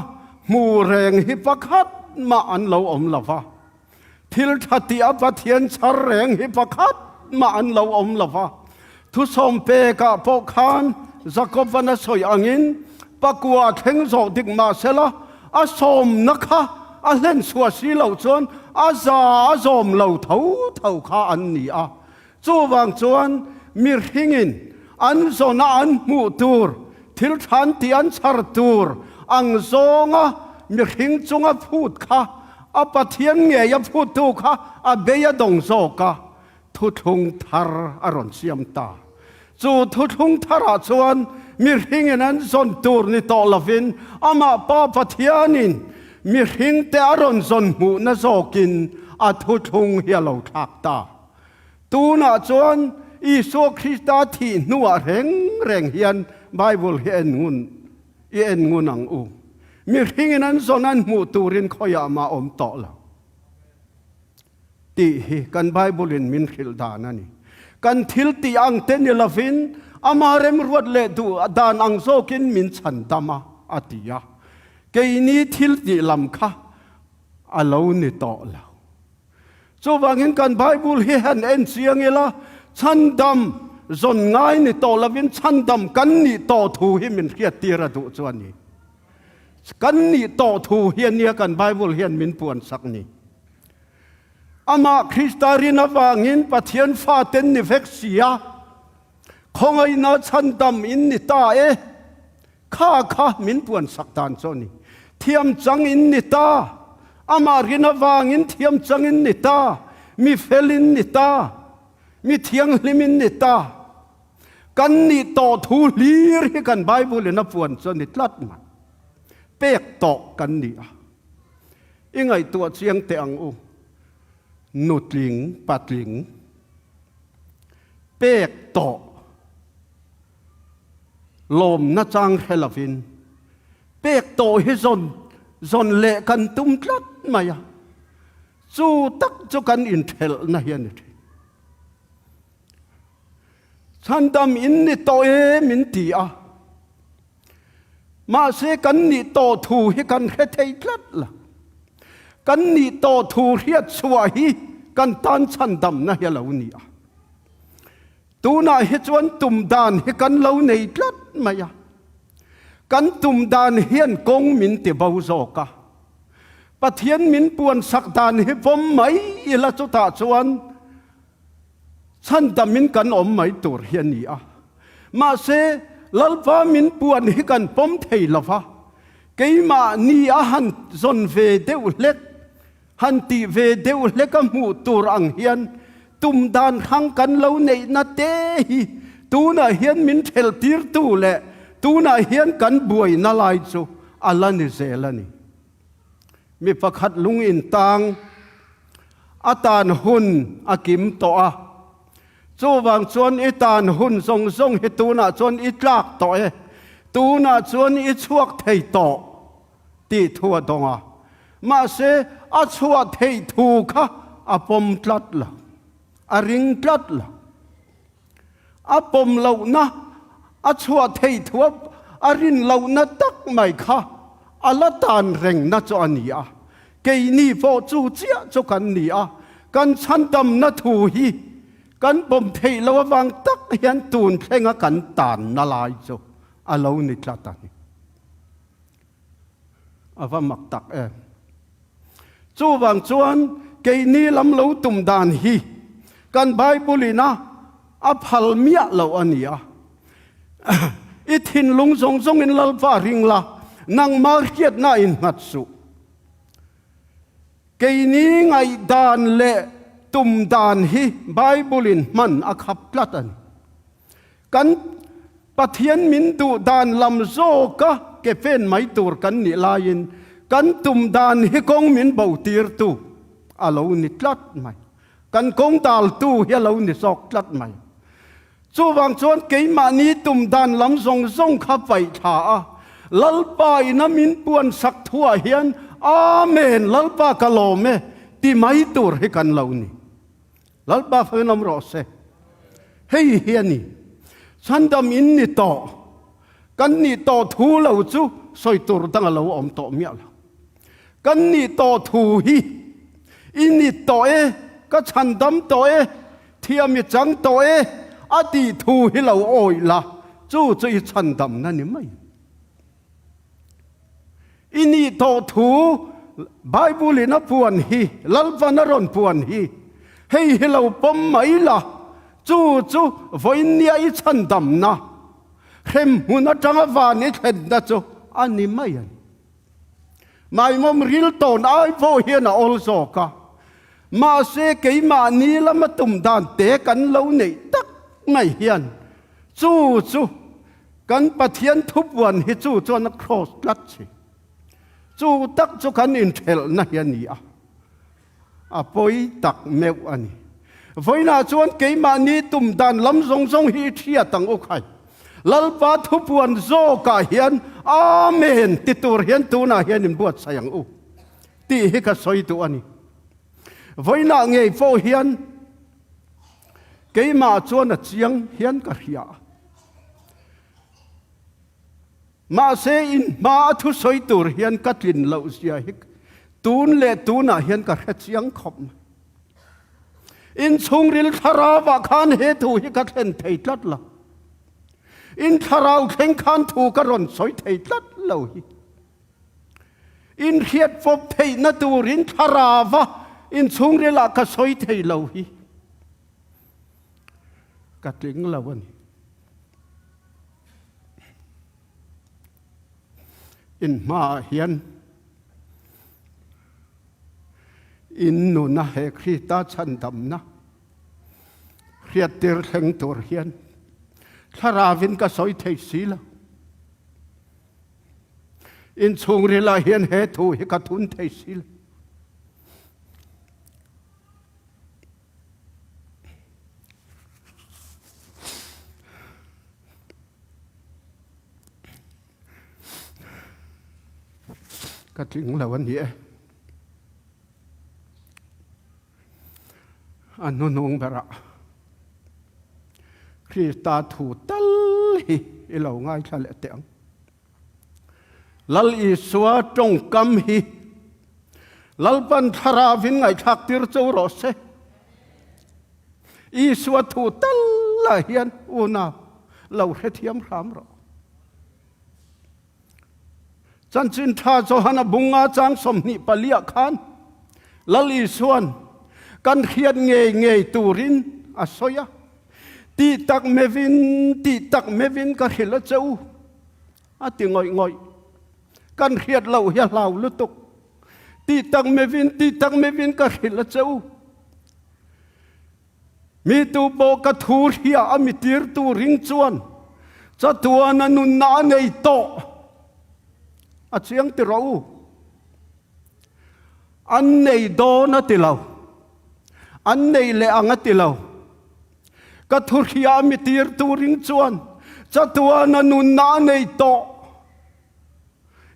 hmu reng hi pakhat mah an lo awm lo va. Thil ṭha tia Pathian chhar reng hi pakhat mah an lo awm lo va. Thusawm pekah pawh khan Jakoban a sawi angin, pakua thleng zawh dik mah sela, a sawmna kha a hlen suah si loh cuan a za a zawm lo thotho kha an ni a. Cuvang cuan mihring in an zon a an hmuh tur, thil ṭha an ti an char tur ang zawnga mihring cunga phut kha, a Pathian ngei a phuttu kha a bei a dong zawk a, thuthlung thar a ron siam ta. Cu thuthlung tharah cuan mihring in an zon tur ni tawh loin amah Pa Pathian in mihringte a ron zon hmuhna zawkin a thuthlung hi a lo thlak ta. Tunah cuan Isua Krista thih hnuah rengreng hian Bible hi en ngun, i en ngun ang u. Mihring in an zon an hmuh turin khawiah mah om tawh lo tih hi kan Bible in min hrilh dan a ni. Kan thil tih angte ni loin ama remruat leh duh dan ang zawkin min chhandam a, a ti a. Keini thil tih lam kha a lo ni tawh lo. Cuvangin kan Bible hi han en ciang ila chhandam zon ngai ni tawh loin chhandam kan nih tawh thu hi min hriattir a duh cu a ni. Kan nih tawh thu hi a nia kan Bible hian min puansak ni. Amah Krista rin avangin Pathian faten ni vek si a, khawngaihna chhandam in ni ta e. Kha kha min puansak dan cu a ni. Thiamcang in ni ta. Amah rin avangin thiamcang in ni ta. Mi fel in ni ta. Mi thianghlim in ni ta. Kan nih tawh thu hlir hi kan Bible in a puan cu a ni tlat mah. Pek tawh kan ni a. I ngaihtuah ciangte ang u. Nutling, patling. Pek tawh lawmna chang hre loin pek tawh hi zon, zon leh kan tum tlat mai a. Cu tak cu kan inṭhelhna hi a ni. Chhandam in ni tawh e min ti a. Mahse kan nih tawh thu hi kan hre thei tlat lo. Kan nih tawh thu hriat suah hi kan tan chhandamna hi a lo ni a. Tunah hi chuan tum dan hi kan lo nei tlat mai a. Kan tum dan hian kong min ti bo zawk a. Pathian min puansak dan hi pawm mai ila chutah chuan chhandam in kan awm mai tur hi a ni a. Mahse Lalpa min puan hi kan pawm thei lo va. Keimah ni a han zon ve deuh hlek, han tih ve deuh hlek a hmuh tur ang hian tum dan hrang kan lo neihna te hi tunah hian min ṭhelhtirtu leh tunah hian kan buaina lai chu a la ni zel a ni. Mi pakhat lungin tang a tan hun a kim tawh a. Chuvang chuan i tan hun zawng zawng hi tunah chuan i tlak tawh e. Tunah chuan i chhuak thei tawh tih thu a dawng a. Mahse a chhuah theih thu kha a pawm tlat lo. A ring tlat lo. A pawm lohna, a chhuah theih thu a, a rin lohna tak mai kha a la tan rengna chu a ni a. Keini pawh chu chiah chu kan ni a. Kan chhandamna thu hi kan pawm theih loh avang tak hian tun thlenga kan tanna lai chu a lo ni tlat a ni. A va mak tak em. Chuvang chuan keini lam lo tum dan hi kan Bible in a, a phal miah lo a ni a. I thinlung zawng zawngin Lalpa ring la, nangma hriatna in nghat suh. Keini ngaihdan leh tumdan hi Bible in hman a khap tlat a ni. Kan Pathian min duh dan lam zawka ke pen mai tur kan nih laiin kan tumdan hi kong min botirtu a lo ni tlat mai. Kan kong daltu hi a lo ni zawk tlat mai. Chuvang chuan keimahni tumdan lam zawng zawng kha paih thla a, Lalpa in a min puansak thuah hian, "Amen, Lalpa ka lawm e," ti mai tur hi kan lo ni. Lalpa fangin awm rawh se. Hei hi a ni. Chhandam in ni tawh, kan nih tawh thu lo chu sawi tur dang a lo awm tawh miah lo. Kan nih tawh thu hi, i ni tawh e, ka chhandam tawh e, thiam i chang tawh e, a tih thu hi lo awih la, chu chu i chhandamna ni mai. I nih tawh thu Bible in a puan hi, Lalpan a run puan hi, hei hi lo pom mai la, cucu voinia i chandamna hremhmun atanga van i thlenna cu a ni mai a ni. Maimom ril tawn ai pawh hian a ol zawk a, mahse keimah ni lama tum dante kan lo neih tak mai hian, cucu kan Pathian thupuan hi cucu a cross tlat si. Cu tak cu kan inṭhelhna hi a ni a, a pawi tak meuh a ni. Vawiinah chuan keimah ni tum dan lam zawng zawng hi i ṭhiat ang u khai. Lalpa thupuan zawkah hian amen ti tur hian tunah hian in buatsaih ang u tih hi ka sawi duh a ni. Vawiinah ngei pawh hian keimah chuan a chiang hian ka hria. Mahse, in hma a thusawi tur hian ka tlin loh zia hi tun leh tunah hian ka hre chiang khawp mai. In chhungril thlarauah khan he thu hi ka thlen thei tlat lo. In thlarau thleng khan thu ka rawn sawi thei tlat lo hi. In hriat fawp theihna turin thlarauva in chhungrilah ka sawi thei lo hi. Ka tling lo a ni. In hmaah hian in nuna he Krista chhandamna hriattir thleng tur hian thlarauvin ka sawi thei si lo. In chhungrilah hian he thu hi ka thun thei si lo. Ka tling lo a ni e. A nunung berah Krista thu tal hi i lo ngaithla leh teh ang. Lal Isua ṭawngkam hi Lalpan thlarauin ngaihthlaktir cho rawh se. Isua thu tal ah hian unau lo hrethiam hram rawh. Chanchin Ṭha Johan a bung nga chang sawmhnih pali ah khan Lal Isuan kan hriat ngei ngei turin a sawi a, tih tak meuhin, tih tak meuhin ka hrilh a che u, a ti ngawih ngawih. Kan hriat loh hi a hlau lutuk. Tih tak meuhin, tih tak meuhin ka hrilh a che u. Mi tu pawh ka thu hria a mi tirtu ring chuan chatuana nunna a nei tawh. A chiang ti rawh u. An nei dawn a ti lo. An nei leh ang a ti lo. Ka thu hria a mi tirtu ring chuan chatuana nunna a nei tawh.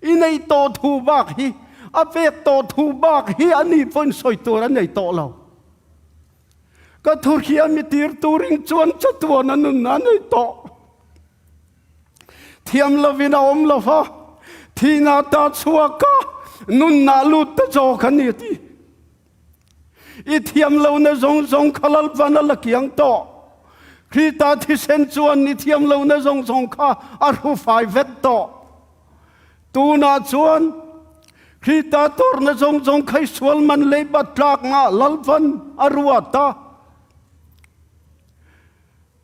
I neih tawh thu bak hi, a pek tawh thu bak hi a ni pawhin sawi tur a nei tawh lo. Ka thu hria mi tirtu ring chuan chatuana nunna a nei tawh. Thiam lovin a awm lo va, thihna ta chhuak a, nunna lut ta zawk a ni a ti. I thiam lohna zawng zawng kha Lalpan a la kiang tawh. Krista thisen chuan i thiam lohna zawng zawng kha a hrufai vek tawh. Tunah chuan Krista tawrhna zawng zawng kha i sual man leibat tlak ngah Lalpan a ruat a.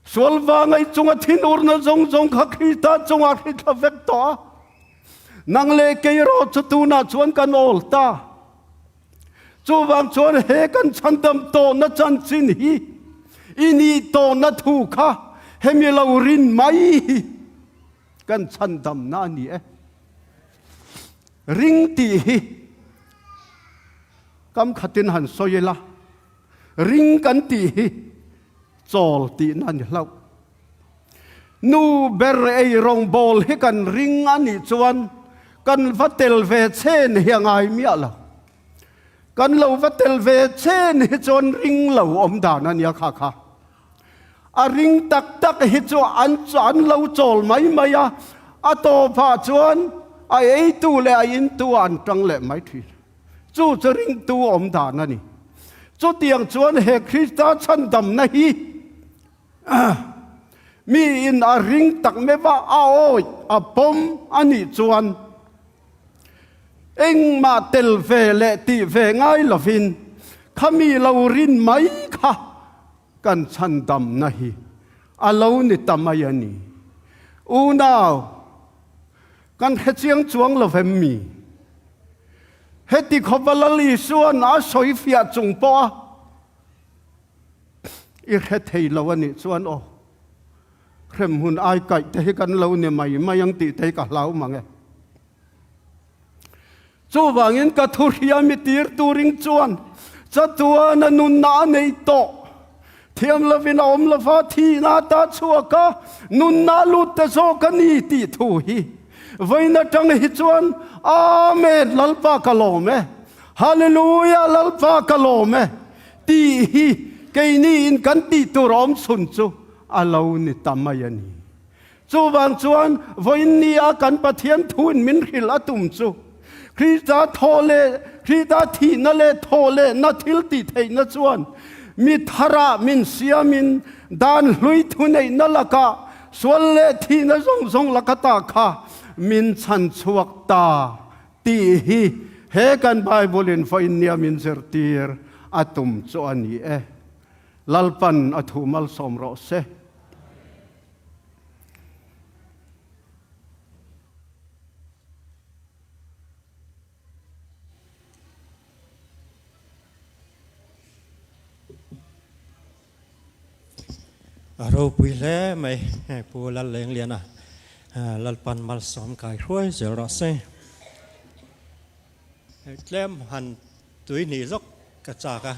Sual vanga i chunga thinurna zawng zawng kha Krista chungah hri thla vek tawh a. Nang leh kei erawh chu tunah chuan kan awl ta. Chuvang chuan he kan chhandam tawhna chanchin hi i nih tawhna thu kha hemi lo rin mai hi kan chhandamna a ni e. Ring tih hi kam khatin han sawi ila, ring kan tih hi chawl tihna a ni hlauh. Nu ber ei rawngbawl hi kan ring a nih chuan kan va tel ve chen hi a ngai miah lo. Kan lo va tel ve chen hi chuan ring lo awm dan a nia kha kha. A ring tak tak hi chu an, an lo chawl mai mai a, a tawpah chuan a eitu leh a intu an tang leh mai ṭhin. Chu chu ringtu awm dan a ni. Chutiang chuan he Krista chhandamna hi miin a ring tak meuh a, a awih a pawm a nih chuan Engmah tel ve leh tih ve ngai loin, khami lo rin mai kha kan chandamna hi a lo ni ta mai a ni. Unau, kan hre ciang cuang lo vem mi? Heti khop a Lal Isuan a soifiah cung pawh a i hre thei lo a nih cuan aw. Hremhmun aikaihte hi kan lo ni maimai ang tihte hi ka hlau mang e. Cuvangin ka thuhriam i tirtu ring cuan, catuan a nunna a nei tawh, thiam loin a om lova thihna ta chuak a, nunna lutte zaw ka ni tih thu hi. Vawiin a tang hi cuan, Amen, Lalpa ka lawm e. Halleluia, Lalpa ka lawm e, tih hi. Keini in kan tih tur a om sun cu a lo ni ta mai a ni. Cuvang cuan, vawiin ni-a kan Pathian thu in min hril a tum cu, Khrista thaw le, Khrista thihna le thawhlehna thiltihtheihna cuan mi tharah min siamin, dan hlui thuneihna lakah sual le thihna zongzong lakah ta kha min chanchuak ta, tih hi he kan Bible in vawiin ni-a min zirtir a tum cu a ni e. Lalpan a thu malsawm rawh se. A ropui hle mai, Pu Lal Leng Lian a, a, Lalpan malsawm kai hruai zel rawh se. Tlem han tui nih zok ka cak a,